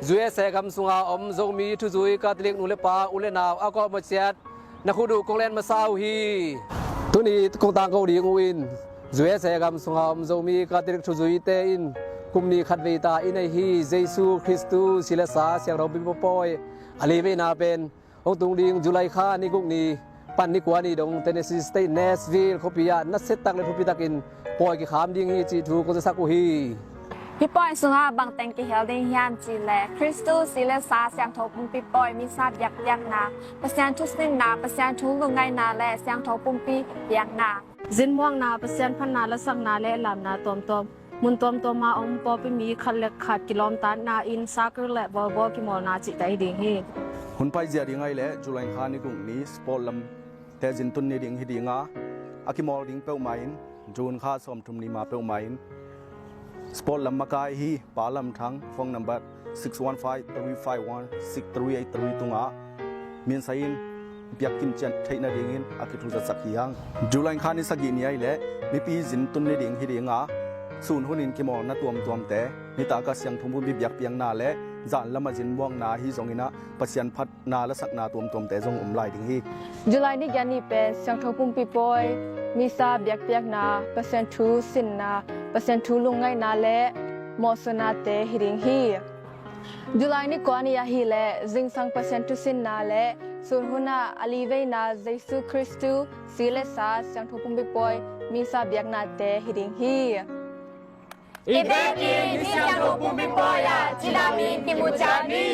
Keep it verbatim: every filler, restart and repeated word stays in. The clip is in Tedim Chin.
U S A gam sunga om Zomi thuzui Catholic nu le pa, u le nau, a kawm a ciat, na khut uh kong len masa uh hi. Tuni kong tangko ding uh in U S A gam sunga om Zomi Catholic thuzuite in kum ni khat vei ta i nei hi. Jesu Khristu si le sa, siangtho pumpi pawi a li veina pen hong tung ding July kha ni guk ni pan ni kua ni dong Tennessee State Nashville khuapi ah nasia tak le thupi takin pawi kikham ding hi cih thu kong zasak uh hi. Hih pawi sungah bangteng kihel ding hiam cih leh Khristu si le sa, siangtho pumpi pawi, misa biakpiakna, Pasian thu sinna, Pasian thu lungngaihna le siangtho pumpi biakna, zin muakna, Pasian phatna lasakna le lamna tuamtuam, mun tuamtuam a om pawlpi mi khat le khat kilawmtatna in sakri le bawlbawl kimawlna cihte hi ding hi. Hun paizia ding ahih leh July kha ni guk ni sport lam te zin tun ni ding hi ding a, a kimawl ding peuhmah in June kha sawmthum ni ma peuhmah in sport lam makai hi. Pa Lam Thang, phone number six one five three five one six three eight three tungah minsai in piak kimcian theih nadingin a kithuzatsak hi hang. July kha ni sagih ni ahih leh mipi zin tun ni ding hi ding a, sun hun in kimawlna tuamtuamte, nitak a siangtho pumpi biakpiakna le zan lam a zin muakna ahi zongin ah Pasian phatna lasakna tuamtuamte zong om lai ding hi. July ni giat ni pen siangtho pumpi pawi, misa biakpiakna, Pasian thu sinna, Pasian thu lungngaihna le mawhsutnate hi ding hi. July ni kua ni ahih leh zingsang Pasian thu sinna le sun hun ah a li veina Jesu Khristu si le sa, siangtho pumpi pawi, misa biaknate hi ding hi. I biakinn hih siangtho pumpi pawi ah cidam in kimu ciat ni.